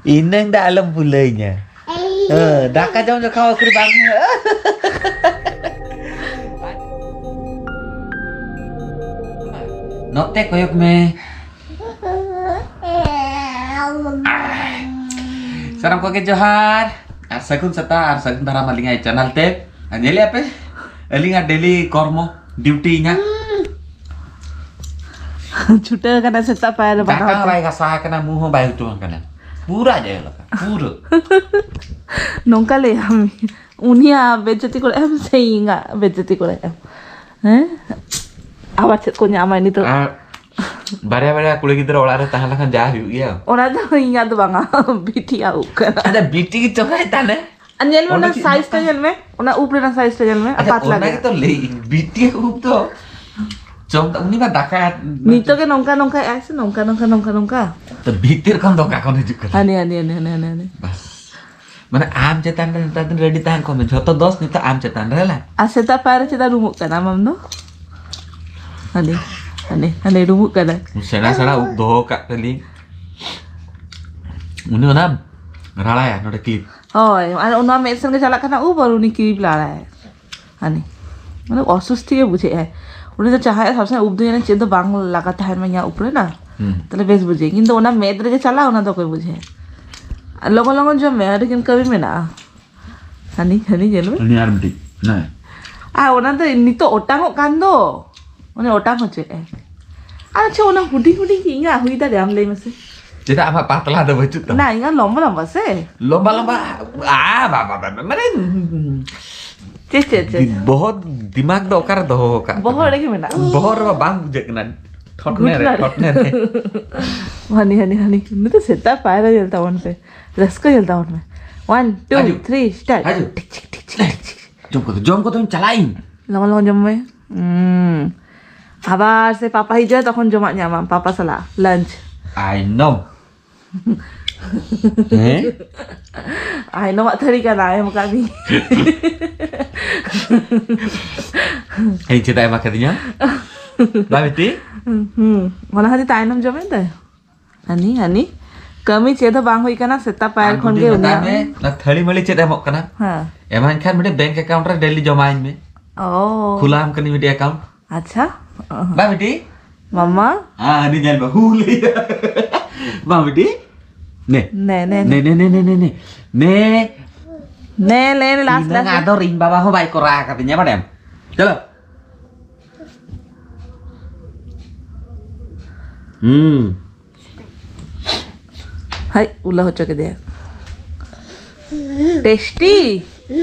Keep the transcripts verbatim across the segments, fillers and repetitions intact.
ᱤᱱᱟᱹᱝ ᱫᱚ ᱟᱞᱚᱢ ᱵᱩᱞᱟᱹᱧᱟ᱾ ᱦᱮᱸ, ᱫᱟᱠᱟ ᱡᱚᱢ ᱡᱚᱠᱷᱟᱡ ᱩᱠᱨᱤ ᱵᱟᱝ ᱦᱩᱭᱩᱜᱼᱟ᱾ ᱱᱚᱛᱮ ᱠᱚᱭᱚᱜ ᱢᱮ᱾ ᱥᱟᱱᱟᱢ ᱠᱚᱜᱮ ᱡᱚᱦᱟᱨ ᱟᱨ ᱥᱟᱹᱜᱩᱱ ᱥᱮᱛᱟᱜ ᱟᱨ ᱥᱟᱹᱜᱩᱱ ᱫᱟᱨᱟᱢ ᱟᱹᱞᱤᱧᱟᱜ ᱪᱮᱱᱮᱞ ᱛᱮ᱾ ᱟᱨ ᱧᱮᱞᱮᱜᱼᱟ ᱯᱮ ᱟᱹᱞᱤᱧᱟᱜ ᱰᱮᱞᱤ ᱠᱚᱨᱢᱚ, ᱰᱤᱭᱩᱴᱤ ᱤᱧᱟᱹᱜ᱾ ᱪᱷᱩᱴᱟᱹᱣ ᱠᱟᱱᱟ ᱥᱮᱛᱟᱜ ᱯᱟᱭᱟᱨ ᱨᱮ ᱫᱟᱠᱟ ᱵᱟᱜᱟᱣ ᱦᱚᱸ ᱛᱮ᱾ ᱵᱟᱭ ᱜᱷᱟᱥᱟᱣ ᱟᱠᱟᱱᱟ, ᱢᱩ ᱦᱚᱸ ᱵᱟᱭ ᱦᱩᱛᱩᱢ ᱟᱠᱟᱱᱟ, ᱯᱩᱨᱟᱹ ᱟᱡ ᱟᱭᱳ ᱞᱮᱠᱟ, ᱯᱩᱨᱟᱹ᱾ ᱱᱚᱝᱠᱟ ᱞᱟᱹᱭᱟᱢ, ᱩᱱᱤᱭᱟᱜ ᱵᱮᱡᱡᱚᱛᱤ ᱠᱚᱨᱮ ᱮᱢ ᱥᱮ ᱤᱧᱟᱜ ᱵᱮᱡᱡᱚᱛᱤ ᱠᱚᱨᱮ ᱮᱢ? ᱦᱮᱸ? ᱟᱵᱟᱨ ᱪᱮᱫ ᱠᱚ ᱧᱟᱢᱟ ᱱᱤᱛᱚᱜ? ᱟᱨ ᱵᱟᱨᱭᱟ ᱵᱟᱨᱭᱟ ᱠᱩᱲᱤ ᱜᱤᱫᱽᱨᱟᱹ ᱚᱲᱟᱜ ᱨᱮ ᱛᱟᱦᱮᱸ ᱞᱮᱠᱷᱟᱱ ᱡᱟ ᱦᱩᱭᱩᱜ ᱜᱮᱭᱟ᱾ ᱚᱱᱟ ᱫᱚ ᱤᱧᱟᱜ ᱫᱚ ᱵᱟᱝᱟ, ᱵᱤᱴᱤᱭᱟᱜ ᱩᱵ ᱠᱟᱱᱟ᱾ ᱟᱫᱚ ᱵᱤᱴᱤ ᱜᱮ ᱪᱚᱸᱫᱟᱭ ᱛᱟᱦᱞᱮ᱾ ᱟᱨ ᱧᱮᱞ ᱢᱮ, ᱚᱸᱰᱮ ᱚᱱᱟ ᱪᱮᱫ ᱥᱟᱭᱤᱡᱽ ᱴᱟ ᱧᱮᱞ ᱢᱮ, ᱚᱱᱟ ᱩᱵ ᱨᱮᱱᱟᱜ ᱥᱟᱭᱤᱡᱽ ᱴᱟ ᱧᱮᱞ ᱢᱮ, ᱟᱨ ᱟᱪᱪᱷᱟ, ᱯᱟᱛᱞᱟ ᱚᱱᱟ ᱜᱮ᱾ ᱜᱮᱛᱚ ᱞᱟᱹᱭ ᱤᱧ, ᱵᱤᱴᱤᱭᱟᱜ ᱩᱵ ᱫᱚ ᱪᱚᱸᱫᱟ, ᱩᱱᱤ ᱢᱟ ᱫᱟᱠᱟ ᱱᱤᱛᱚᱜ ᱜᱮ ᱱᱚᱝᱠᱟ ᱱᱚᱝᱠᱟ ᱟᱭ ᱥᱮ, ᱱᱚᱝᱠᱟ ᱱᱚᱝᱠᱟ ᱱᱚᱝᱠᱟ ᱱᱚᱝᱠᱟ᱾ ᱛᱚ ᱵᱷᱤᱛᱤᱨ ᱠᱷᱚᱱ ᱫᱚ ᱚᱠᱟ ᱠᱷᱚᱱ ᱦᱤᱡᱩᱜ ᱠᱟᱱᱟ? ᱦᱟᱱᱮ, ᱦᱟᱱᱮ, ᱦᱟᱱᱮ, ᱦᱟᱱᱮ, ᱦᱟᱱᱮ᱾ ᱵᱟᱥ᱾ ᱢᱟᱱᱮ ᱟᱢ ᱪᱮᱛᱟᱱ ᱨᱮ ᱱᱮᱛᱟᱨ ᱫᱤᱱ ᱨᱮᱰᱤ ᱛᱟᱦᱮᱱ ᱠᱚᱜ ᱢᱮ, ᱡᱷᱚᱛᱚ ᱫᱚᱥ ᱱᱤᱛᱚᱜ ᱟᱢ ᱪᱮᱛᱟᱱ ᱨᱮ, ᱦᱮᱸ ᱞᱟ? ᱟᱨ ᱥᱮᱛᱟᱜ ᱯᱟᱭᱟᱨ ᱨᱮ ᱪᱮᱫᱟᱜ ᱨᱩᱢᱩᱜ ᱠᱟᱱᱟᱢ ᱟᱢ ᱫᱚ? ᱦᱟᱱᱮ, ᱦᱟᱱᱮ, ᱦᱟᱱᱮ ᱨᱩᱢᱩᱜ ᱠᱟᱱᱟᱭ᱾ ᱥᱮᱬᱟ ᱥᱮᱬᱟ ᱩᱵ ᱫᱚᱦᱚ ᱠᱟᱜ ᱛᱟᱹᱞᱤᱧ᱾ ᱩᱱᱤ ᱚᱱᱟ ᱨᱟᱲᱟᱭᱟ ᱱᱚᱰᱮ ᱠᱞᱤᱯ᱾ ᱦᱳᱭ, ᱟᱨ ᱚᱱᱟ ᱢᱮᱫ ᱥᱮᱱ ᱜᱮ ᱪᱟᱞᱟᱜ ᱠᱟᱱᱟ ᱩᱵ, ᱟᱨ ᱩᱱᱤ ᱠᱞᱤᱯ ᱞᱟᱲᱟᱭᱟᱭ᱾ ᱦᱟᱱᱮ, ᱢᱟᱱᱮ ᱚᱥᱩᱥᱛᱷᱤ ᱜᱮ ᱵᱩᱡᱷᱟᱹᱜ ᱟᱭ᱾ ᱩᱱᱤ ᱫᱚ ᱪᱟᱦᱟᱜ ᱟᱭ ᱥᱚᱵ ᱥᱚᱢᱚᱭ ᱩᱵ ᱫᱚ ᱡᱮᱱᱚ ᱪᱮᱫ ᱫᱚ ᱵᱟᱝ ᱞᱟᱜᱟ ᱛᱟᱦᱮᱱ ᱢᱟ ᱤᱧᱟᱹᱜ ᱩᱵ ᱨᱮ ᱱᱟ᱾ ᱦᱩᱸ᱾ ᱛᱟᱦᱞᱮ ᱵᱮᱥ ᱵᱩᱡᱷᱟᱹᱜᱼᱟ, ᱠᱤᱱᱛᱩ ᱚᱱᱟ ᱢᱮᱫ ᱨᱮᱜᱮ ᱪᱟᱞᱟᱜ, ᱚᱱᱟ ᱫᱚ ᱚᱠᱚᱭ ᱵᱩᱡᱷᱟᱹᱣᱟ? ᱟᱨ ᱞᱚᱜᱚᱱ ᱞᱚᱜᱚᱱ ᱡᱚᱢ ᱢᱮ, ᱟᱹᱰᱤ ᱜᱟᱱ ᱠᱟᱹᱢᱤ ᱢᱮᱱᱟᱜᱼᱟ᱾ ᱦᱟᱹᱱᱤ, ᱦᱟᱹᱱᱤ ᱧᱮᱞ ᱢᱮ᱾ ᱩᱱᱤ ᱟᱨ ᱢᱤᱫᱴᱤᱡ, ᱦᱮᱸ᱾ ᱟᱨ ᱚᱱᱟ ᱫᱚ ᱱᱤᱛᱚᱜ ᱚᱴᱟᱝᱚᱜ ᱠᱟᱱ ᱫᱚ, ᱚᱱᱮ ᱚᱴᱟᱝ ᱦᱚᱪᱚᱭᱮᱫ ᱟᱭ᱾ ᱟᱪᱪᱷᱟ, ᱚᱱᱟ ᱦᱩᱰᱤᱧ ᱦᱩᱰᱤᱧ ᱜᱮ ᱤᱧᱟᱜ ᱦᱩᱭ ᱫᱟᱲᱮᱭᱟᱜᱼᱟ, ᱟᱢ ᱞᱟᱹᱭ ᱢᱮᱥᱮ᱾ ᱪᱮᱫᱟᱜ ᱟᱢᱟᱜ ᱯᱟᱛᱞᱟ ᱫᱚ ᱵᱟᱹᱪᱩᱜ ᱛᱟᱢᱟ? ᱱᱟ, ᱤᱧᱟᱜ ᱞᱚᱢᱵᱟ ᱞᱚᱢᱵᱟ ᱥᱮ᱾ ᱞᱚᱢᱵᱟ ᱞᱚᱢᱵᱟ, ᱟ, ᱵᱟ, ᱵᱟ, ᱵᱟ, ᱢᱟᱱᱮ, ᱪᱮᱫ, ᱪᱮᱫ, ᱪᱮᱫ? ᱫᱤ-, ᱵᱚᱦᱚᱜ, ᱫᱤᱢᱟᱜᱽ ᱫᱚ ᱚᱠᱟᱨᱮ ᱫᱚᱦᱚ ᱟᱠᱟᱫ ᱵᱚᱦᱚᱜ ᱛᱟᱢᱟ? ᱨᱮᱜᱮ ᱢᱮᱱᱟᱜᱼᱟ᱾ ᱵᱚᱦᱚᱜ ᱨᱮᱢᱟ ᱵᱟᱝ ᱵᱩᱡᱷᱟᱹᱜ ᱠᱟᱱᱟ᱾ ᱴᱷᱚᱴᱱᱮ ᱨᱮ, ᱜᱷᱩᱴᱱᱟ ᱨᱮ᱾ ᱴᱷᱚᱴᱱᱮ ᱨᱮ᱾ ᱦᱟᱹᱱᱤ, ᱦᱟᱹᱱᱤ, ᱦᱟᱹᱱᱤ᱾ ᱩᱱᱤ ᱫᱚ ᱥᱮᱛᱟᱜ ᱯᱟᱭᱨᱟ ᱧᱮᱞ ᱛᱟᱵᱚᱱ ᱯᱮ᱾ ᱨᱟᱹᱥᱠᱟᱹ ᱧᱮᱞ ᱛᱟᱵᱚᱱ ᱢᱮ᱾ One, two, ᱦᱟᱡᱩ᱾ Three, start᱾ ᱦᱟᱡᱩ᱾ ᱴᱤᱠ, ᱴᱤᱠ, ᱴᱤᱠ, ᱴᱤᱠ, ᱴᱤᱠ᱾ ᱡᱚᱢ ᱠᱚ, ᱡᱚᱢ ᱠᱚ ᱛᱚᱧ ᱪᱟᱞᱟᱜ ᱤᱧ᱾ ᱞᱚᱜᱚᱱ, ᱞᱚᱜᱚᱱ ᱡᱚᱢ ᱢᱮ᱾ ᱦᱩᱸ᱾ ᱟᱵᱟᱨ ᱥᱮ ᱯᱟᱯᱟ ᱦᱤᱡᱩᱜᱼᱟ, ᱛᱚᱠᱷᱚᱱ ᱡᱚᱢᱟᱜ ᱧᱟᱢᱟᱢ ᱯᱟᱯᱟ ᱥᱟᱞᱟᱜ, lunch᱾ ᱟᱭᱱᱚᱢ᱾ ᱦᱮᱸ? ᱟᱭᱱᱚᱢᱟᱜ ᱛᱷᱟᱹᱨᱤ ᱠᱟᱱᱟ, ᱮᱢ ᱟᱠᱟᱫ ᱢᱮ᱾ ᱤᱧ ᱪᱮᱫᱟᱜ ᱮᱢ ᱟᱠᱟᱫᱤᱧᱟ? ᱵᱟ ᱵᱤᱴᱤ? ᱦᱩᱸ, ᱚᱱᱟ ᱠᱷᱟᱹᱛᱤᱨ ᱛᱮ ᱟᱭᱱᱚᱢ ᱡᱚᱢᱮᱫ ᱫᱚᱭ᱾ ᱦᱟᱹᱱᱤ, ᱦᱟᱹᱱᱤ, ᱠᱟᱹᱢᱤ ᱪᱮᱫ ᱦᱚᱸ ᱵᱟᱝ ᱦᱩᱭ ᱠᱟᱱᱟ, ᱥᱮᱛᱟᱜ ᱯᱟᱭᱟᱨ ᱟᱢ ᱠᱷᱚᱱ ᱡᱩᱫᱤ ᱜᱮ ᱢᱮᱛᱟᱭ ᱩᱱᱤᱭᱟᱜ ᱢᱮ, ᱚᱱᱟ ᱛᱷᱟᱹᱲᱤ ᱢᱟᱹᱲᱤ ᱪᱮᱫ ᱮᱢᱚᱜ ᱠᱟᱱᱟ? ᱦᱮᱸ᱾ ᱮᱢᱟᱧ ᱠᱷᱟᱱ ᱢᱤᱫᱴᱮᱡ ᱵᱮᱝᱠ ᱮᱠᱟᱣᱩᱱᱴ ᱨᱮ ᱰᱮᱞᱤ ᱡᱚᱢᱟᱧ ᱢᱮ᱾ ᱚ᱾ ᱠᱷᱩᱞᱟᱣᱟᱢ ᱠᱟᱹᱱᱟᱹᱧ ᱢᱤᱫᱴᱮᱡ ᱮᱠᱟᱣᱩᱱᱴ᱾ ᱟᱪᱪᱷᱟ᱾ ᱵᱟ ᱵᱤᱴᱤ᱾ ᱢᱟᱢᱟ᱾ ᱦᱮᱸ, ᱦᱟᱹᱱᱤ ᱧᱮᱞ ᱢᱮ, ᱦᱩ ᱞᱟᱹᱭ᱾ ᱵᱟ ᱵᱤᱴᱤ᱾ ᱱᱮ᱾ ᱱᱮ, ᱱᱮ, ᱱᱮ, ᱱᱮ, ᱱᱮ, ᱱᱮ, ᱱᱮ, ᱱᱮ᱾ ᱱᱮ, ᱱᱮ, ᱱᱮ, last, ᱤᱧ last᱾ ᱟᱫᱚ ᱤᱧ ᱵᱟᱵᱟ ᱦᱚᱸ ᱵᱟᱭ ᱠᱚᱨᱟᱣ ᱟᱠᱟᱫᱤᱧᱟ, ᱵᱟᱰᱟᱭᱟᱢ? ᱪᱚᱞᱚ᱾ ᱦᱩᱸ᱾ ᱦᱟᱭ, ᱩᱞᱟᱹ ᱦᱚᱪᱚ ᱠᱮᱫᱮᱭᱟ᱾ ᱴᱮᱥᱴᱤ,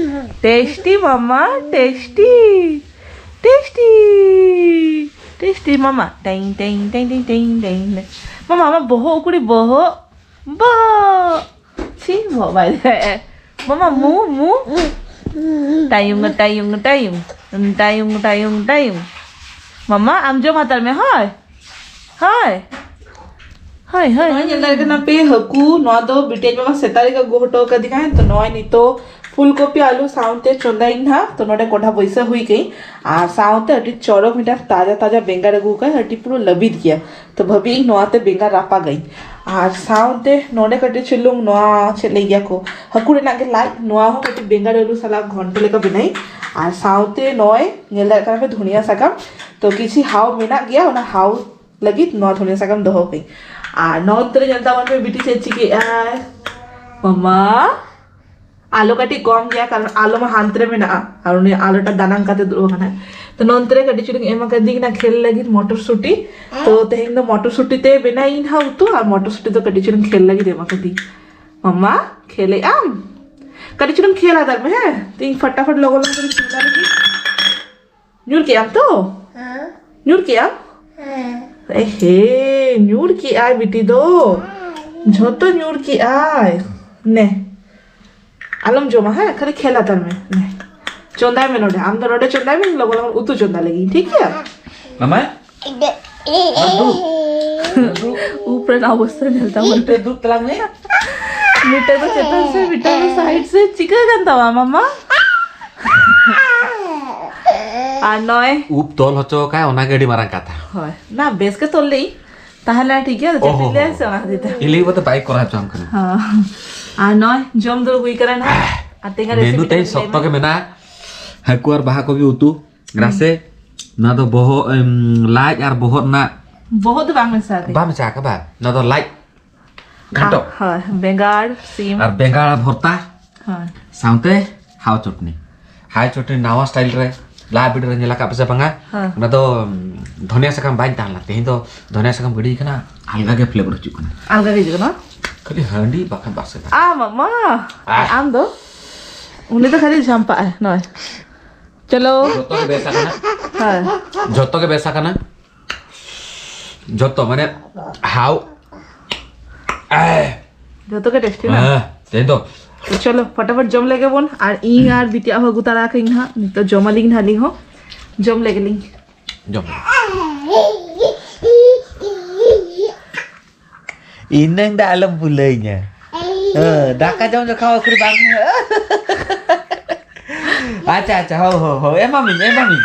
ᱴᱮᱥᱴᱤ ᱢᱟᱢᱟ, ᱴᱮᱥᱴᱤ, ᱴᱮᱥᱴᱤ, ᱴᱮᱥᱴᱤ ᱢᱟᱢᱟ᱾ ᱴᱟᱭᱤᱝ, ᱴᱟᱭᱤᱝ, ᱴᱟᱭᱤᱝ, ᱴᱟᱭᱤᱝ, ᱴᱟᱭᱤᱝ, ᱴᱟᱭᱤᱝ᱾ ᱢᱟᱢᱟ, ᱟᱢᱟᱜ ᱵᱚᱦᱚᱜ ᱩᱠᱩᱲᱤ ᱵᱚᱦᱚᱜ, ᱵᱚᱦᱚᱜ᱾ ᱪᱷᱤ, ᱵᱚᱦᱚᱜ ᱵᱟᱭ ᱫᱟᱲᱮᱭᱟᱜᱼᱟ᱾ ᱢᱟᱢᱟ, ᱢᱩ, ᱢᱩ᱾ ᱴᱟᱭᱩᱝ, ᱴᱟᱭᱩᱝ, ᱴᱟᱭᱩᱝ᱾ ᱴᱟᱭᱩᱝ, ᱴᱟᱭᱩᱝ, ᱴᱟᱭᱩᱝ᱾ ᱢᱟᱢᱟ, ᱟᱢ ᱡᱚᱢ ᱦᱟᱛᱟᱲ ᱢᱮ, ᱦᱳᱭ᱾ ᱦᱳᱭ᱾ ᱦᱳᱭ, ᱦᱳᱭ᱾ ᱱᱚᱜᱼᱚᱭ ᱧᱮᱞ ᱫᱟᱲᱮᱭᱟᱜ ᱠᱟᱱᱟ ᱯᱮ ᱦᱟᱹᱠᱩ, ᱱᱚᱣᱟ ᱫᱚ ᱵᱤᱴᱤ ᱟᱡ ᱵᱟᱵᱟ ᱥᱮᱛᱟᱜ ᱨᱮᱜᱮ ᱟᱹᱜᱩ ᱦᱚᱴᱚ ᱠᱟᱫᱤᱧᱟᱭ᱾ ᱛᱚ ᱱᱚᱜᱼᱚᱭ ᱱᱤᱛᱚᱜ ᱯᱷᱩᱞ ᱠᱚᱯᱤ ᱟᱹᱞᱩ ᱥᱟᱶᱛᱮ ᱪᱚᱸᱫᱟᱭᱤᱧ ᱱᱟᱦᱟᱜ᱾ ᱛᱚ ᱱᱚᱰᱮ ᱠᱚᱰᱷᱟ ᱵᱟᱹᱭᱥᱟᱹᱣ ᱦᱩᱭ ᱠᱟᱹᱧ, ᱟᱨ ᱥᱟᱶᱛᱮ ᱟᱹᱰᱤ ᱪᱚᱨᱚᱠ ᱢᱤᱫᱴᱟᱝ ᱛᱟᱡᱟ ᱛᱟᱡᱟ ᱵᱮᱸᱜᱟᱲ ᱟᱹᱜᱩ ᱠᱟᱜᱼᱟᱭ, ᱟᱹᱰᱤ ᱯᱩᱨᱟᱹ ᱞᱟᱹᱵᱤᱫ ᱜᱮᱭᱟ᱾ ᱛᱚ ᱵᱷᱟᱹᱵᱤ ᱤᱧ ᱱᱚᱣᱟᱛᱮ ᱵᱮᱸᱜᱟᱲ ᱨᱟᱯᱟᱜᱟᱹᱧ, ᱟᱨ ᱥᱟᱶᱛᱮ ᱱᱚᱰᱮ ᱠᱟᱹᱴᱤᱡ ᱪᱩᱞᱩᱝ ᱱᱚᱣᱟ ᱪᱮᱫ ᱞᱟᱹᱭ ᱜᱮᱭᱟ ᱠᱚ, ᱦᱟᱹᱠᱩ ᱨᱮᱱᱟᱜ ᱜᱮ ᱞᱟᱡ, ᱱᱚᱣᱟ ᱦᱚᱸ ᱠᱟᱹᱴᱤᱡ ᱵᱮᱸᱜᱟᱲ ᱟᱹᱞᱩ ᱥᱟᱞᱟᱜ ᱜᱷᱚᱱᱴᱚ ᱞᱮᱠᱟ ᱵᱮᱱᱟᱣᱤᱧ᱾ ᱟᱨ ᱥᱟᱶᱛᱮ ᱱᱚᱜᱼᱚᱭ ᱧᱮᱞ ᱫᱟᱲᱮᱭᱟᱜ ᱠᱟᱱᱟ ᱯᱮ ᱫᱷᱩᱱᱤᱭᱟ ᱥᱟᱠᱟᱢ, ᱛᱚ ᱠᱤᱪᱷᱤ ᱦᱟᱣ ᱢᱮᱱᱟᱜ ᱜᱮᱭᱟ, ᱚᱱᱟ ᱦᱟᱣ ᱞᱟᱹᱜᱤᱫ ᱱᱚᱣᱟ ᱫᱷᱩᱱᱤᱭᱟᱹ ᱥᱟᱠᱟᱢ ᱫᱚᱦᱚ ᱠᱟᱹᱧ᱾ ᱟᱨ ᱱᱚᱱᱛᱮ ᱨᱮ ᱧᱮᱞ ᱛᱟᱵᱚᱱ ᱯᱮ ᱵᱤᱴᱤ ᱪᱮᱫ ᱪᱤᱠᱟᱹᱭᱮᱫ ᱟᱭ᱾ ᱢᱟᱢᱟ, ᱟᱞᱚ ᱠᱟᱹᱴᱤᱡ ᱠᱚᱢ ᱜᱮᱭᱟ, ᱠᱟᱨᱚᱱ ᱟᱞᱚ ᱢᱟ ᱦᱟᱱᱛᱮ ᱨᱮ ᱢᱮᱱᱟᱜᱼᱟ ᱟᱨ ᱩᱱᱤ ᱟᱞᱚᱴᱟ ᱫᱟᱱᱟᱝ ᱠᱟᱛᱮ ᱫᱩᱲᱩᱵ ᱟᱠᱟᱱᱟᱭ᱾ ᱛᱚ ᱱᱚᱱᱛᱮ ᱨᱮ ᱠᱟᱹᱴᱤᱡ ᱪᱩᱞᱩᱝ ᱮᱢ ᱟᱠᱟᱫᱤᱧ ᱠᱟᱱᱟ ᱠᱷᱮᱞ ᱞᱟᱹᱜᱤᱫ ᱢᱚᱴᱚᱨ ᱥᱩᱴᱤ᱾ ᱛᱚ ᱛᱮᱦᱮᱧ ᱫᱚ ᱢᱚᱴᱚᱨ ᱥᱩᱴᱤ ᱛᱮ ᱵᱮᱱᱟᱣ ᱤᱧ ᱦᱟᱸᱜ ᱩᱛᱩ, ᱟᱨ ᱢᱚᱴᱚᱨ ᱥᱩᱴᱤ ᱫᱚ ᱠᱟᱹᱴᱤᱡ ᱪᱩᱞᱩᱝ ᱠᱷᱮᱞ ᱞᱟᱹᱜᱤᱫ ᱮᱢ ᱟᱠᱟᱫᱤᱧ᱾ ᱢᱟᱢᱟ, ᱠᱷᱮᱞᱮᱜ ᱟᱢ? ᱠᱟᱹᱴᱤᱡ ᱪᱩᱞᱩᱝ ᱠᱷᱮᱞ ᱦᱟᱛᱟᱲ ᱢᱮ, ᱦᱮᱸ? ᱛᱤᱧ ᱯᱷᱟᱴᱟᱯᱷᱟᱴ ᱞᱚᱜᱚᱱ ᱞᱚᱜᱚᱱ ᱠᱟᱹᱴᱤᱡ ᱠᱷᱮᱞ ᱞᱟᱹᱜᱤᱫ᱾ ᱧᱩᱨ ᱠᱮᱜ ᱟᱢ ᱛᱚ? ᱦᱮᱸ᱾ ᱧᱩᱨ ᱠᱮᱜ ᱟᱢ? ᱦᱮᱸ᱾ ᱮᱦᱮ, ᱧᱩᱨ ᱠᱮᱜ ᱟᱭ ᱵᱤᱴᱤ ᱫᱚ᱾ ᱡᱷᱚᱛᱚ ᱧᱩᱨ ᱠᱮᱜ ᱟᱭ᱾ ᱱᱮ᱾ ᱟᱞᱚᱢ ᱡᱚᱢᱟ, ᱦᱮᱸ? ᱠᱷᱟᱹᱞᱤ ᱠᱷᱮᱞ ᱦᱟᱛᱟᱲ ᱢᱮ᱾ ᱱᱮ᱾ ᱪᱚᱸᱫᱟᱭ ᱢᱮ ᱱᱚᱰᱮ᱾ ᱟᱢ ᱫᱚ ᱱᱚᱰᱮ ᱪᱚᱸᱫᱟᱭ ᱢᱮ, ᱞᱚᱜᱚᱱ ᱞᱚᱜᱚᱱ ᱩᱛᱩ ᱪᱚᱸᱫᱟ ᱞᱟᱹᱜᱤᱫ, ᱴᱷᱤᱠ ᱜᱮᱭᱟ? ᱢᱟᱢᱟ? ᱫᱩ᱾ ᱫᱩ᱾ ᱩᱯ ᱨᱮᱱᱟᱜ ᱚᱵᱚᱥᱛᱟ ᱧᱮᱞ ᱛᱟᱵᱚᱱ ᱯᱮ᱾ ᱫᱩ ᱛᱟᱞᱟᱝ ᱢᱮ᱾ ᱢᱤᱫᱴᱟᱝ ᱫᱚ ᱪᱮᱛᱟᱱ ᱥᱮ, ᱢᱤᱫᱴᱟᱝ ᱫᱚ ᱥᱟᱭᱤᱰ ᱥᱮ, ᱪᱤᱠᱟᱹ ᱠᱟᱱ ᱛᱟᱢᱟ ᱢᱟᱢᱟ? ᱟᱨ ᱱᱚᱜᱼᱚᱭ ᱩᱵ ᱛᱚᱞ ᱦᱚᱪᱚ ᱠᱟᱭ, ᱚᱱᱟᱜᱮ ᱟᱹᱰᱤ ᱢᱟᱨᱟᱝ ᱠᱟᱛᱷᱟ᱾ ᱦᱳᱭ, ᱱᱟ ᱵᱮᱥ ᱜᱮ ᱛᱚᱞ ᱞᱮᱭ᱾ ᱛᱟᱦᱚᱞᱮ ᱴᱷᱤᱠ ᱜᱮᱭᱟ, ᱚᱦᱚ᱾ ᱡᱟᱹᱯᱤᱫ ᱞᱮ ᱥᱮ ᱚᱱᱟ ᱠᱷᱟᱹᱛᱤᱨ ᱛᱮ᱾ ᱤᱧ ᱞᱟᱹᱜᱤᱫ ᱵᱚᱞᱛᱮ ᱵᱟᱭ ᱠᱚᱨᱟᱣ ᱦᱚᱪᱚᱣᱟᱢ ᱠᱟᱱᱟ᱾ ᱦᱚᱸ᱾ ᱟᱨ ᱱᱚᱜᱼᱚᱭ ᱡᱚᱢ ᱫᱩᱲᱩᱵ ᱦᱩᱭ ᱠᱟᱱᱟ ᱱᱟᱦᱟᱜ᱾ ᱟᱨ ᱛᱮᱦᱮᱧᱟᱜ ᱢᱮᱱᱩ ᱨᱮᱥᱤᱯᱤ ᱛᱮᱦᱮᱧ ᱠᱟᱹᱴᱤᱡ ᱞᱟᱹᱭ ᱥᱚᱠᱛᱚ ᱢᱮ᱾ ᱜᱮ ᱢᱮᱱᱟᱜᱼᱟ᱾ ᱦᱟᱹᱠᱩ ᱟᱨ ᱵᱟᱦᱟ ᱠᱚᱵᱤ ᱩᱛᱩ, ᱦᱩᱸ᱾ ᱨᱟᱥᱮ᱾ ᱱᱚᱣᱟ ᱫᱚ ᱵᱚᱦᱚᱜ, ᱮᱢ, ᱞᱟᱡ ᱟᱨ ᱵᱚᱦᱚᱜ ᱨᱮᱱᱟᱜ ᱵᱚᱦᱚᱜ ᱫᱚ ᱵᱟᱝ ᱢᱮᱥᱟ ᱟᱠᱟᱱᱟ᱾ ᱵᱟᱝ ᱢᱮᱥᱟ ᱟᱠᱟᱱᱟ, ᱵᱟᱝ᱾ ᱱᱚᱣᱟ ᱫᱚ ᱞᱟᱡ ᱜᱷᱟᱱᱴᱚ᱾ ᱟᱨ, ᱦᱳᱭ, ᱵᱮᱸᱜᱟᱲ, ᱥᱤᱢ᱾ ᱟᱨ ᱵᱮᱸᱜᱟᱲ ᱵᱷᱚᱨᱛᱟ᱾ ᱦᱳᱭ᱾ ᱥᱟᱶᱛᱮ ᱦᱟᱣ ᱪᱚᱴᱱᱤ᱾ ᱦᱟᱣ ᱪᱚᱴᱱᱤ ᱱᱟᱣᱟ ᱥᱴᱟᱭᱤᱞ ᱨᱮ, ᱞᱟᱦᱟ ᱵᱷᱤᱰᱤᱭᱳ ᱨᱮ ᱧᱮᱞ ᱟᱠᱟᱫ ᱯᱮ ᱥᱮ ᱵᱟᱝᱟ? ᱦᱮᱸ᱾ ᱚᱱᱟ ᱫᱚ, ᱩᱢ, ᱫᱷᱚᱱᱤᱭᱟ ᱥᱟᱠᱟᱢ ᱵᱟᱝ ᱛᱟᱦᱮᱸ ᱞᱮᱱᱟ, ᱛᱮᱦᱮᱧ ᱫᱚ ᱫᱷᱚᱱᱤᱭᱟ ᱥᱟᱠᱟᱢ ᱜᱤᱰᱤ ᱠᱟᱱᱟ, ᱟᱞᱜᱟ ᱜᱮ ᱯᱷᱞᱮᱵᱟᱨ ᱦᱤᱡᱩᱜ ᱠᱟᱱᱟ᱾ ᱟᱞᱜᱟ ᱜᱮ ᱦᱤᱡᱩᱜ ᱠᱟᱱᱟ? ᱠᱷᱟᱹᱞᱤ ᱦᱟᱺᱰᱤ ᱵᱟᱠᱷᱟᱱ ᱵᱟᱥ ᱠᱟᱛᱷᱟ᱾ ᱟ, ᱢᱟᱢᱟ! ᱟᱦ᱾ ᱟᱨ ᱟᱢ ᱫᱚ? ᱩᱱᱤ ᱫᱚ ᱠᱷᱟᱹᱞᱤ ᱡᱷᱟᱢᱯᱟᱜ ᱟᱭ, ᱱᱚᱜᱼᱚᱭ᱾ ᱪᱚᱞᱚ᱾ ᱡᱚᱛᱚ ᱜᱮ ᱵᱮᱥ ᱟᱠᱟᱱᱟ᱾ ᱦᱮᱸ᱾ ᱡᱚᱛᱚ ᱜᱮ ᱵᱮᱥ ᱟᱠᱟᱱᱟ᱾ ᱡᱚᱛᱚ ᱢᱟᱱᱮ ᱦᱟᱣ᱾ ᱡᱚᱛᱚ ᱜᱮ ᱴᱮᱥᱴᱤ ᱵᱟᱝ? ᱦᱮᱸ, ᱛᱮᱦᱮᱧ ᱫᱚ᱾ ᱛᱚ ᱪᱚᱞᱚ, ᱯᱷᱚᱴᱟᱯᱷᱚᱴ ᱡᱚᱢ ᱞᱮᱜᱮ ᱵᱚᱱ᱾ ᱟᱨ ᱤᱧ ᱟᱨ ᱵᱤᱴᱤᱭᱟᱜ ᱦᱚᱸ ᱟᱹᱜᱩ ᱛᱟᱨᱟ ᱠᱟᱹᱧ ᱦᱟᱸᱜ᱾ ᱱᱤᱛᱚᱜ ᱡᱚᱢ ᱟᱹᱞᱤᱧ ᱦᱟᱸᱜ ᱟᱹᱞᱤᱧ ᱦᱚᱸ᱾ ᱡᱚᱢ ᱞᱮᱜᱮ ᱞᱤᱧ᱾ ᱡᱚᱢ ᱞᱮᱜᱮ᱾ ᱤᱱᱟᱹᱝ ᱫᱚ ᱟᱞᱚᱢ ᱵᱩᱞᱟᱹᱧᱟ᱾ ᱦᱮᱸ, ᱫᱟᱠᱟ ᱡᱚᱢ ᱡᱚᱠᱷᱚᱱ ᱩᱠᱷᱲᱤ ᱵᱟᱝ ᱦᱩᱭᱩᱜᱼᱟ᱾ ᱟᱪᱪᱷᱟ, ᱟᱪᱪᱷᱟ, ᱦᱳ, ᱦᱳ, ᱦᱳ, ᱮᱢᱟᱢᱤᱧ, ᱮᱢᱟᱢᱤᱧ,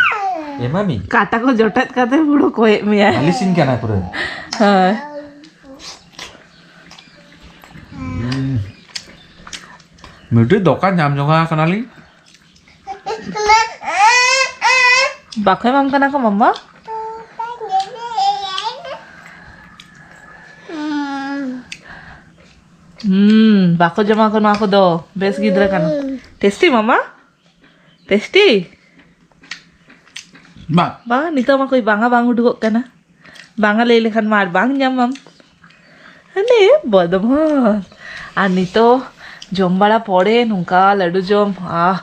ᱮᱢᱟᱢᱤᱧ᱾ ᱠᱟᱴᱟ ᱠᱚ ᱡᱚᱴᱮᱫ ᱠᱟᱛᱮ ᱯᱩᱨᱟᱹ ᱠᱚᱭᱮᱜ ᱢᱮᱭᱟᱭ᱾ ᱟᱹᱞᱤᱥᱤᱧ ᱠᱟᱱᱟ ᱯᱩᱨᱟᱹ᱾ ᱦᱳᱭ᱾ ᱢᱤᱫᱴᱤᱡ ᱫᱚᱠᱟᱱ ᱧᱟᱢ ᱡᱚᱝᱟ ᱠᱟᱱᱟᱞᱤᱧ᱾ ᱵᱟᱠᱚ ᱮᱢᱟᱢ ᱠᱟᱱᱟ ᱠᱚ, ᱢᱟᱢᱟ? ᱦᱩᱸ, ᱵᱟᱠᱚ ᱡᱚᱢᱟ ᱠᱚ ᱱᱚᱣᱟ ᱠᱚᱫᱚ᱾ ᱵᱮᱥ ᱜᱤᱫᱽᱨᱟᱹ ᱠᱟᱱᱟ᱾ ᱴᱮᱥᱴᱤ, ᱢᱟᱢᱟ? ᱴᱮᱥᱴᱤ? ᱵᱟᱝ᱾ ᱵᱟᱝ, ᱱᱤᱛᱚᱜ ᱢᱟ ᱠᱚᱭ ᱵᱟᱝᱟ ᱵᱟᱝ ᱩᱰᱩᱠᱚᱜ ᱠᱟᱱᱟ᱾ ᱵᱟᱝᱟ ᱞᱟᱹᱭ ᱞᱮᱠᱷᱟᱱ ᱢᱟ ᱟᱨ ᱵᱟᱝ ᱧᱟᱢᱟᱢ᱾ ᱦᱟᱱᱮ ᱵᱚᱫᱢᱟᱥ᱾ ᱟᱨ ᱱᱤᱛᱚᱜ ᱡᱚᱢ ᱵᱟᱲᱟ ᱯᱚᱨᱮ ᱱᱚᱝᱠᱟ ᱞᱟᱹᱰᱩ ᱡᱚᱢ, ᱟᱦ,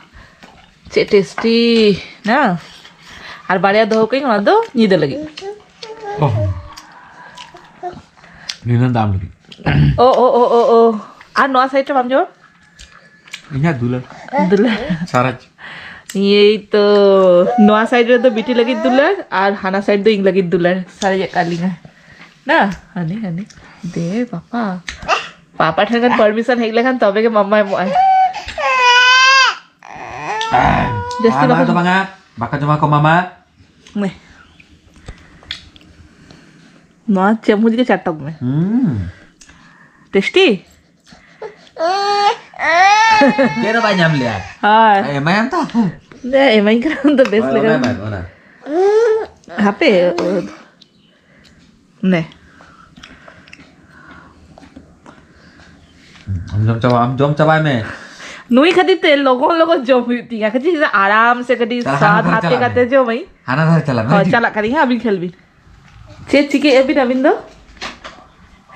ᱪᱮᱫ ᱴᱮᱥᱴᱤ ᱱᱟ᱾ ᱟᱨ ᱵᱟᱨᱭᱟ ᱫᱚᱦᱚ ᱠᱟᱹᱧ, ᱚᱱᱟ ᱫᱚ ᱧᱤᱫᱟᱹ ᱞᱟᱹᱜᱤᱫ᱾ ᱚ᱾ ᱱᱤᱱᱟᱹᱜ ᱫᱟᱢ ᱞᱟᱹᱜᱤᱫ᱾ ᱳ, ᱳ, ᱳ, ᱳ, ᱳ᱾ ᱟᱨ ᱱᱚᱣᱟ ᱥᱟᱭᱤᱰ ᱨᱮ ᱵᱟᱢ ᱡᱚᱢᱟ? ᱤᱧᱟᱹᱜ ᱫᱩᱞᱟᱹᱲ᱾ ᱫᱩᱞᱟᱹᱲ᱾ ᱥᱟᱨᱟᱡᱽ᱾ ᱮᱭ ᱛᱚ, ᱱᱚᱣᱟ ᱥᱟᱭᱤᱰ ᱨᱮᱫᱚ ᱵᱤᱴᱤ ᱞᱟᱹᱜᱤᱫ ᱫᱩᱞᱟᱹᱲ, ᱟᱨ ᱦᱟᱱᱟ ᱥᱟᱭᱤᱰ ᱫᱚ ᱤᱧ ᱞᱟᱹᱜᱤᱫ ᱫᱩᱞᱟᱹᱲ᱾ ᱥᱟᱨᱮᱡ ᱟᱠᱟᱫ ᱞᱤᱧᱟ᱾ ᱱᱟ, ᱦᱟᱹᱱᱤ, ᱦᱟᱹᱱᱤ᱾ ᱫᱮ ᱵᱟᱯᱟ᱾ ᱯᱟᱯᱟ ᱴᱷᱮᱱ ᱠᱷᱚᱱ ᱯᱟᱨᱢᱤᱥᱚᱱ ᱦᱮᱡ ᱞᱮᱠᱷᱟᱱ ᱛᱚᱵᱮ ᱜᱮ ᱢᱟᱢᱟ ᱮᱢᱚᱜ ᱟᱭ᱾ ᱡᱟᱹᱥᱛᱤ ᱟᱨ ᱵᱟᱠᱚ ᱵᱟᱝᱟ ᱫᱚ ᱵᱟᱝᱟ, ᱵᱟᱠᱚ ᱡᱚᱢᱟ ᱠᱚ ᱢᱟᱢᱟ᱾ ᱱᱮ᱾ ᱱᱚᱣᱟ ᱪᱟᱢᱩᱪ ᱜᱮ ᱪᱟᱴᱚᱠ ᱢᱮ᱾ ᱦᱩᱸ᱾ ᱴᱮᱥᱴᱤ? ᱪᱮᱫ ᱦᱚᱸ ᱵᱟᱭ ᱧᱟᱢ ᱞᱮᱭᱟ᱾ ᱦᱳᱭ᱾ ᱮᱢᱟᱭᱟᱢ ᱛᱚ᱾ ᱫᱮ, ᱮᱢᱟᱹᱧ ᱠᱟᱱᱟᱢ ᱫᱚ ᱵᱮᱥ ᱦᱳᱭ, ᱞᱮᱠᱟ᱾ ᱚᱱᱟ ᱮᱢᱟᱭ ᱢᱮ, ᱚᱱᱟ᱾ ᱦᱟᱯᱮ᱾ ᱱᱮ᱾ ᱟᱢ ᱡᱚᱢ ᱪᱟᱵᱟ, ᱟᱢ ᱡᱚᱢ ᱪᱟᱵᱟᱭ ᱢᱮ᱾ ᱱᱩᱭ ᱠᱷᱟᱹᱛᱤᱨ ᱛᱮ ᱞᱚᱜᱚᱱ ᱞᱚᱜᱚᱱ ᱡᱚᱢ ᱦᱩᱭᱩᱜ ᱛᱤᱧᱟ᱾ ᱠᱟᱹᱴᱤᱡ ᱟᱨᱟᱢ ᱥᱮ ᱠᱟᱹᱴᱤᱡ ᱪᱟᱞᱟᱜ, ᱥᱟᱫ ᱦᱟᱱᱟ ᱫᱷᱟᱨᱮ ᱦᱟᱛᱮ ᱪᱟᱞᱟᱜ ᱠᱟᱛᱮ ᱢᱮ᱾ ᱡᱚᱢᱟᱹᱧ᱾ ᱦᱟᱱᱟ ᱫᱷᱟᱨᱮ ᱪᱟᱞᱟᱜ ᱢᱮ, ᱦᱳᱭ, ᱦᱤᱡᱩᱜ᱾ ᱪᱟᱞᱟᱜ ᱠᱟᱹᱱᱟᱹᱧ ᱦᱟᱸᱜ, ᱟᱹᱵᱤᱱ ᱠᱷᱮᱞ ᱵᱤᱱ᱾ ᱪᱮᱫ ᱪᱤᱠᱟᱹᱭᱮᱫ ᱟᱹᱵᱤᱱ ᱟᱹᱵᱤᱱ ᱫᱚ?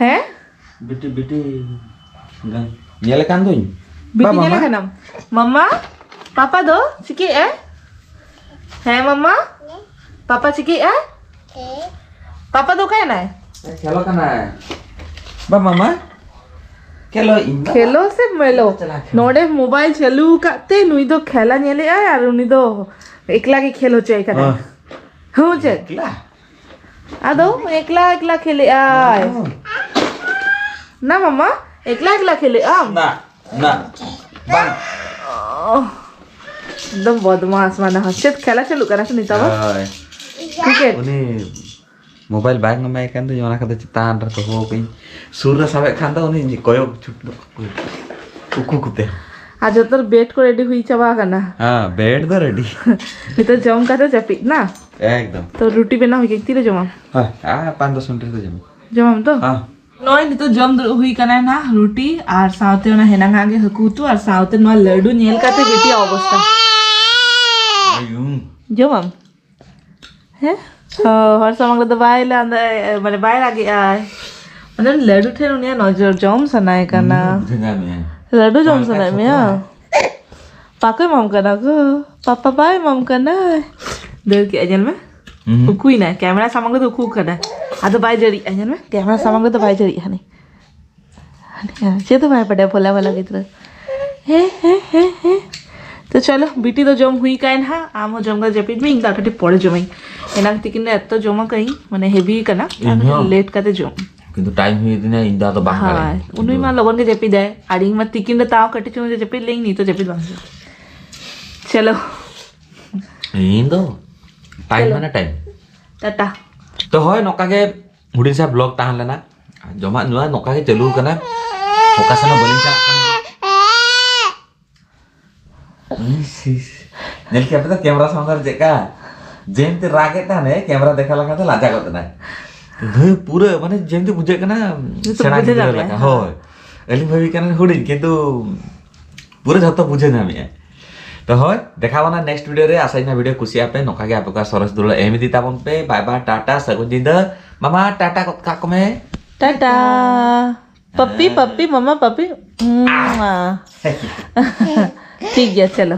ᱦᱮᱸ? ᱵᱤᱴᱤ, ᱵᱤᱴᱤ, ᱜᱟᱱ᱾ ᱧᱮᱞᱮ ᱠᱟᱱ ᱫᱚᱧ᱾ ᱵᱤᱴᱤ ᱵᱟᱵᱟ, ᱧᱮᱞᱮ ᱢᱟ᱾ ᱠᱟᱱᱟᱢ? ᱢᱟᱢᱟ, ᱯᱟᱯᱟ ᱫᱚ ᱪᱤᱠᱟᱹᱭᱮᱫᱼᱟᱭ? ᱦᱮᱸ ᱢᱟᱢᱟ? ᱯᱟᱯᱟ ᱪᱤᱠᱟᱹᱭᱮᱫᱼᱟᱭ? ᱯᱟᱯᱟ ᱫᱚ ᱚᱠᱟᱭᱮᱱᱟᱭ? ᱠᱷᱮᱞᱚ ᱠᱟᱱᱟᱭ᱾ ᱵᱟ ᱢᱟᱢᱟ, ᱠᱷᱮᱞᱚ ᱤᱧ ᱵᱟ᱾ ᱠᱷᱮᱞᱳ ᱥᱮ ᱢᱮᱞᱳ? ᱪᱟᱞᱟᱜ ᱠᱷᱮᱞ᱾ ᱱᱚᱰᱮ ᱢᱳᱵᱟᱭᱤᱞ ᱪᱟᱹᱞᱩ ᱟᱠᱟᱫ ᱛᱮ ᱱᱩᱭ ᱫᱚ ᱠᱷᱮᱞᱟ ᱧᱮᱞᱮᱫ ᱟᱭ ᱟᱨ ᱩᱱᱤ ᱫᱚ ᱮᱠᱞᱟ ᱜᱮ ᱠᱷᱮᱞ ᱦᱚᱪᱚᱭ ᱠᱟᱱᱟᱭ᱾ ᱦᱮᱸ᱾ ᱦᱮᱸ ᱪᱮᱫ? ᱮᱠᱞᱟ? ᱟᱫᱚ ᱮᱠᱞᱟ ᱮᱠᱞᱟ ᱠᱷᱮᱞᱮᱫ ᱟᱭ᱾ ᱦᱮᱸ᱾ ᱱᱟ ᱢᱟᱢᱟ, ᱮᱠᱞᱟ ᱮᱠᱞᱟ ᱠᱷᱮᱞᱮᱫ ᱟᱢ? ᱱᱟ, ᱱᱟ, ᱵᱟᱝ᱾ ᱚ, ᱮᱠᱫᱚᱢ ᱵᱚᱫᱢᱟᱥ ᱢᱟᱱᱟ ᱦᱚᱸ᱾ ᱪᱮᱫ ᱠᱷᱮᱞᱟ ᱪᱟᱹᱞᱩᱜ ᱠᱟᱱᱟ ᱥᱮ ᱱᱤᱛᱚᱜ ᱫᱚ? ᱦᱳᱭ᱾ ᱠᱨᱤᱠᱮᱴ? ᱩᱱᱤ ᱢᱳᱵᱟᱭᱤᱞ ᱵᱟᱝ ᱮᱢᱟᱭ ᱠᱟᱱ ᱫᱚᱧ, ᱚᱱᱟ ᱠᱷᱟᱹᱛᱤᱨ ᱪᱮᱛᱟᱱ ᱨᱮ ᱫᱚᱦᱚ ᱠᱟᱹᱧ᱾ ᱥᱩᱨ ᱨᱮ ᱥᱟᱵᱮᱫ ᱠᱷᱟᱱ ᱫᱚ ᱩᱱᱤ ᱠᱚᱭᱚᱜ ᱪᱷᱩᱴ ᱩᱠᱩ ᱠᱚᱛᱮ᱾ ᱟᱨ ᱡᱚᱛᱚ ᱵᱮᱰ ᱠᱚ ᱨᱮᱰᱤ ᱦᱩᱭ ᱪᱟᱵᱟ ᱟᱠᱟᱱᱟ᱾ ᱦᱮᱸ, ᱵᱮᱰ ᱫᱚ ᱨᱮᱰᱤ᱾ ᱱᱤᱛᱚᱜ ᱡᱚᱢ ᱠᱟᱛᱮ ᱡᱟᱹᱯᱤᱫ ᱱᱟ᱾ ᱮᱠᱫᱚᱢ᱾ ᱛᱚ ᱨᱩᱴᱤ ᱵᱮᱱᱟᱣ ᱦᱩᱭ ᱠᱟᱱᱟ, ᱛᱤᱨᱮ ᱡᱚᱢᱟᱢ? ᱦᱮᱸ, ᱟᱨ ᱯᱟᱸᱪ ᱫᱚᱥ ᱢᱤᱱᱤᱴ ᱨᱮ ᱡᱚᱢ᱾ ᱡᱚᱢᱟᱢ ᱛᱚ? ᱦᱮᱸ᱾ ᱱᱚᱜᱼᱚᱭ ᱱᱤᱛᱚᱜ ᱡᱚᱢ ᱫᱩᱲᱩᱵ ᱦᱩᱭ ᱠᱟᱱᱟ ᱱᱟ ᱨᱩᱴᱤ ᱟᱨ ᱥᱟᱶᱛᱮ ᱚᱱᱟ ᱦᱮᱱᱟᱝ ᱟᱜ ᱜᱮ ᱦᱟᱹᱠᱩ ᱩᱛᱩ ᱟᱨ ᱥᱟᱶᱛᱮ ᱱᱚᱣᱟ ᱞᱟᱹᱰᱩ ᱧᱮᱞ ᱠᱟᱛᱮ ᱵᱤᱴᱤᱭᱟᱜ ᱚᱵᱚᱥᱛᱟ᱾ ᱟᱭᱩᱢ᱾ ᱡᱚᱢᱟᱢ? ᱦᱮᱸ? ᱚ, ᱦᱚᱲ ᱥᱟᱢᱟᱝ ᱨᱮᱫᱚ ᱵᱟᱭ ᱞᱟᱸᱫᱟᱭ, ᱢᱟᱱᱮ ᱵᱟᱭ ᱨᱟᱜᱮᱜᱼᱟᱭ᱾ ᱢᱟᱱᱮ ᱞᱟᱹᱰᱩ ᱴᱷᱮᱱ ᱩᱱᱤᱭᱟᱜ ᱱᱚᱡᱚᱨ, ᱡᱚᱢ ᱥᱟᱱᱟᱭᱮ ᱠᱟᱱᱟ᱾ ᱦᱩᱸ, ᱵᱩᱡᱷᱟᱹᱣ ᱧᱟᱢ ᱢᱮᱭᱟ᱾ ᱞᱟᱹᱰᱩ ᱡᱚᱢ ᱵᱟᱝ ᱥᱟᱱᱟᱭᱮᱫ ᱠᱷᱟᱡ ᱢᱮᱭᱟ? ᱪᱷᱳᱴᱳ᱾ ᱯᱟᱠᱚ ᱮᱢᱟᱢ ᱠᱟᱱᱟ ᱠᱚ? ᱯᱟᱯᱟ ᱵᱟᱭ ᱮᱢᱟᱢ ᱠᱟᱱᱟ? ᱫᱟᱹᱲ ᱠᱮᱜᱼᱟ, ᱧᱮᱞ ᱢᱮ᱾ ᱦᱩᱸ᱾ ᱩᱠᱩᱭᱱᱟᱭ, ᱠᱮᱢᱮᱨᱟ ᱥᱟᱢᱟᱝ ᱨᱮᱫᱚ ᱩᱠᱩ ᱠᱟᱱᱟᱭ᱾ ᱟᱫᱚ ᱵᱟᱭ ᱡᱟᱹᱲᱤᱜᱼᱟ, ᱧᱮᱞ ᱢᱮ᱾ ᱠᱮᱢᱮᱨᱟ ᱥᱟᱢᱟᱝ ᱨᱮᱫᱚ ᱵᱟᱭ ᱡᱟᱹᱲᱤᱜᱼᱟ, ᱦᱟᱹᱱᱤ᱾ ᱦᱟᱹᱱᱤ, ᱦᱟᱹᱱᱤ᱾ ᱪᱮᱫ ᱦᱚᱸ ᱵᱟᱭ ᱵᱟᱰᱟᱭᱟ, ᱵᱷᱳᱞᱟ ᱵᱷᱳᱞᱟ ᱜᱤᱫᱽᱨᱟᱹ᱾ ᱦᱮᱸ, ᱦᱮᱸ, ᱦᱮᱸ, ᱦᱮᱸ᱾ ᱛᱚ ᱪᱚᱞᱚ, ᱵᱤᱴᱤ ᱫᱚ ᱡᱚᱢ ᱦᱩᱭ ᱠᱟᱭ ᱱᱟᱦᱟᱜ, ᱟᱢ ᱦᱚᱸ ᱡᱚᱢ ᱠᱟᱛᱮ ᱡᱟᱹᱯᱤᱫ ᱢᱮ, ᱤᱧ ᱫᱚ ᱟᱨ ᱠᱟᱹᱴᱤᱡ ᱯᱚᱨᱮ ᱡᱚᱢᱟᱹᱧ᱾ ᱮᱱᱟᱝ ᱛᱤᱠᱤᱱ ᱨᱮ ᱮᱛᱚ ᱡᱚᱢ ᱟᱠᱟᱫᱟᱹᱧ, ᱢᱟᱱᱮ ᱦᱮᱵᱤ ᱠᱟᱱᱟ, ᱟᱨ ᱤᱧ ᱠᱟᱹᱴᱤᱡ ᱦᱚᱸ᱾ ᱞᱮᱴ ᱠᱟᱛᱮ ᱡᱚᱢ᱾ ᱠᱤᱱᱛᱩ ᱴᱟᱭᱤᱢ ᱦᱩᱭ ᱤᱫᱤᱱᱟ, ᱤᱧ ᱫᱚ ᱟᱫᱚ ᱵᱟᱝ ᱦᱳᱭ, ᱫᱟᱲᱮᱭᱟᱜᱼᱟ᱾ ᱩᱱᱤ ᱢᱟ ᱞᱚᱜᱚᱱ ᱜᱮ ᱡᱟᱹᱯᱤᱫᱟᱭ, ᱟᱨ ᱤᱧ ᱢᱟ ᱛᱤᱠᱤᱱ ᱨᱮ ᱛᱟᱣ ᱠᱟᱹᱴᱤᱡ ᱪᱩᱞᱩᱝ ᱡᱟᱹᱯᱤᱫ ᱞᱮᱜ ᱤᱧ, ᱱᱤᱛᱚᱜ ᱡᱟᱹᱯᱤᱫ ᱵᱟᱝ ᱦᱩᱭᱩᱜᱼᱟ᱾ ᱪᱚᱞᱚ᱾ ᱤᱧ ᱫᱚ ᱴᱟᱭᱤᱢ ᱪᱚᱞᱚ᱾ ᱢᱟᱱᱮ ᱴᱟᱭᱤᱢ᱾ ᱴᱟᱴᱟ᱾ ᱛᱚ ᱦᱳᱭ, ᱱᱚᱝᱠᱟ ᱜᱮ ᱦᱩᱰᱤᱧ ᱥᱮ ᱵᱞᱚᱜ ᱛᱟᱦᱮᱸ ᱞᱮᱱᱟ᱾ ᱡᱚᱢᱟᱜ ᱧᱩᱣᱟᱜ ᱱᱚᱝᱠᱟ ᱜᱮ ᱪᱟᱹᱞᱩ ᱟᱠᱟᱱᱟ, ᱚᱠᱟ ᱥᱮᱱ ᱦᱚᱸ ᱵᱟᱹᱞᱤᱧ ᱪᱟᱞᱟᱜ ᱠᱟᱱᱟ᱾ ᱤᱥ, ᱤᱥ᱾ ᱧᱮᱞ ᱠᱮᱜᱼᱟ ᱯᱮ ᱛᱚ ᱠᱮᱢᱨᱟ ᱥᱟᱢᱱᱮ ᱨᱮ ᱪᱮᱫ ᱞᱮᱠᱟ? ᱡᱮᱢᱛᱤ ᱨᱟᱜ ᱮᱫ ᱛᱟᱦᱮᱱᱮ, ᱠᱮᱢᱨᱟ ᱫᱮᱠᱷᱟᱣ ᱞᱮᱠᱷᱟᱱ ᱫᱚ ᱞᱟᱡᱟ ᱜᱚᱫ ᱮᱱᱟᱭ᱾ ᱦᱮᱸ, ᱯᱩᱨᱟᱹ ᱢᱟᱱᱮ ᱡᱮᱢᱛᱤ ᱵᱩᱡᱷᱟᱹᱜ ᱠᱟᱱᱟ ᱱᱤᱛᱚᱜ ᱥᱮᱬᱟ ᱵᱩᱡᱷᱟᱹᱣ ᱜᱤᱫᱽᱨᱟᱹ ᱫᱟᱯᱮ, ᱞᱮᱠᱟ᱾ ᱦᱮᱸ᱾ ᱦᱳᱭ, ᱟᱹᱞᱤᱧ ᱵᱷᱟᱹᱵᱤ ᱠᱟᱱᱟ ᱦᱩᱰᱤᱧ, ᱠᱤᱱᱛᱩ ᱯᱩᱨᱟᱹ ᱡᱷᱚᱛᱚ ᱵᱩᱡᱷᱟᱹᱣ ᱧᱟᱢᱮᱜᱼᱟᱭ᱾ ᱛᱚ ᱦᱳᱭ, ᱫᱮᱠᱷᱟᱣ ᱵᱚᱱᱟ next video ᱨᱮ᱾ ᱟᱥᱟᱭ ᱱᱟ video ᱠᱩᱥᱤᱭᱟᱜ ᱯᱮ, ᱱᱚᱝᱠᱟ ᱜᱮ ᱟᱯᱮ ᱠᱚᱣᱟᱜ ᱥᱚᱨᱮᱥ ᱫᱩᱞᱟᱹᱲ ᱮᱢ ᱤᱫᱤ ᱛᱟᱵᱚᱱ ᱯᱮ᱾ ᱵᱟᱭ ᱵᱟᱭ, ᱴᱟᱴᱟ, ᱥᱟᱹᱜᱩᱱ ᱧᱤᱫᱟᱹ᱾ ᱢᱟᱢᱟ, ᱴᱟᱴᱟ ᱜᱚᱫ ᱠᱟᱜ ᱠᱚᱢᱮ᱾ ᱴᱟᱴᱟ᱾ ᱯᱟᱯᱤ, ᱦᱮᱸ᱾ ᱯᱟᱯᱤ, ᱢᱟᱢᱟ, ᱯᱟᱯᱤ᱾ ᱢᱩᱟ᱾ ᱴᱷᱤᱠ ᱜᱮᱭᱟ, ᱪᱚᱞᱚ᱾